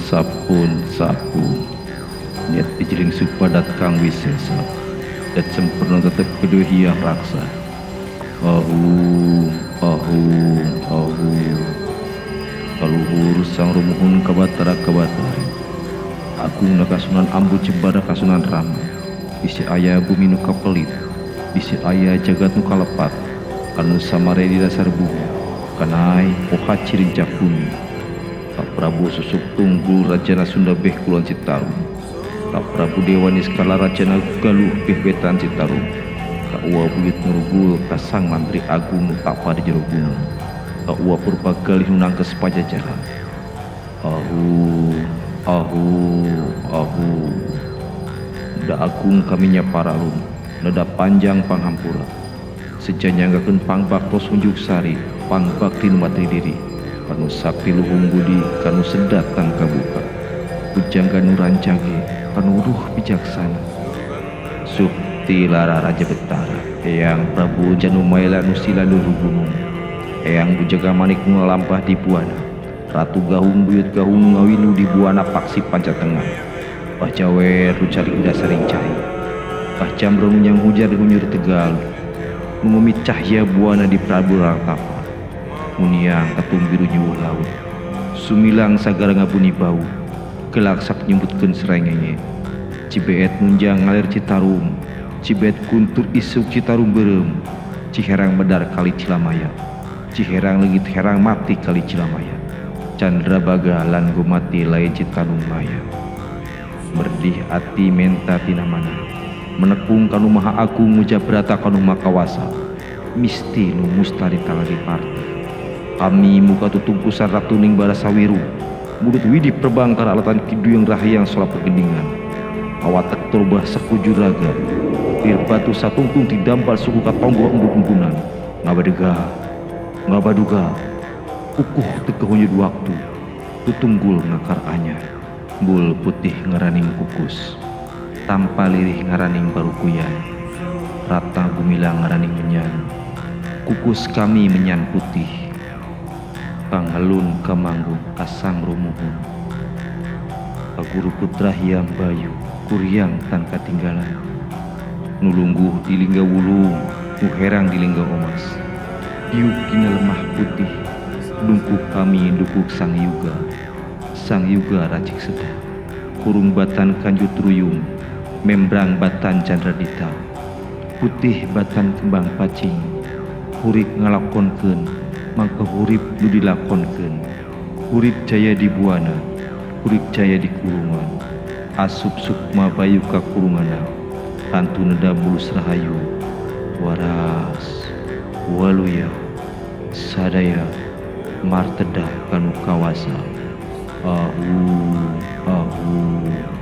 Sapun sapu niat pijeling supadat kang wisesa dat sempurna tetep kedua hyang raksa. Ahu ahu ahu kaluhur sang rumuhun kabatara kabatari agung kasunan ambu jembara kasunan rama bisi aya bumi nu kapelit bisi aya jagat nu kalepat anu samare di dasar bumi kanai poha cirincak bumi. Ka Prabu Susuk Tunggul Rajana Sunda beh Kulon Citarum, Ka Prabu Dewa Niskala Rajana Galuh beh Wetan Citarum, Ka Uwa Buyut Nurgul ka Sang Mantri Agung nu tapa di jero gunung, Ka Uwa Purba Galih nu nangkes Pajajaran. Ahu ahu ahu da agung kaminya paralun neda panjang panghampura sejanyanggakeun pangbaktos unjuk sari pangbakti nu matri diri kanu sakti luhung budi kanu sedat tan kabuka pujangga nu rancage kanu ruh bijaksana Sukti Lara Raja Betara Eyang Prabu Janumaila nu sila luhur gunung Eyang Bujaga Manik nu ngalampah di buana Ratu Gahung Buyut Gahung ngawinu di buana paksi Pancatengah Bah Jawer nu cari dasaring cai Bah Jamrong yang hujar di hunyur Tegal mengumit cahya buana di Prabu Rangtapa Muniang katum biru nyuwuh laut Sumilang sagara ngabuni bau gelak sak nyebutkeun srengenge Cibeet munjang ngalir Citarum Cibeet kuntur isuk Citarum beureum Ciherang medar kali Cilamaya Ciherang leungit herang mati kali Cilamaya Candra Baga lan Gomati lain Citarum maya Merdih ati menta tina mana menekung kanu maha agung mujabrata kanu makawasa misti nu mustari talagi parti kami muka tutungkusan ratuning barasawiru mulut widi perbangkar alatan kiduyang rahayang sola pergendingan awatek torobah sekujur raga bir batu satungtung didampal suku katonggo embun-embunan ngabadega ngabaduga kukuh teu waktu tutunggul ngakar anyar bul putih ngaraning kukus tanpa lirih ngaraning barukuyan rata gumilang ngaraning menyan kukus kami menyan putih panghalun kamanggung kasang rumuhun kaguru putra Hyang Bayu kuryang tan katinggalan nulungguh di lingga wulung nu herang di lingga omas diuk dina lemah putih dungkuk kami dukuk sang yuga sang yuga racik seda kurung batan kanjut ruyung membrang batan candradita putih batan kembang pacing hurip ngalakonkeun mangka hurip nu dilakonkeun hurip jaya di buana hurip jaya di kurungan asup sukma bayu ka kurungana tantu neda mulus rahayu waras waluya sadaya martedah kanu kawasa. Ahu ahu.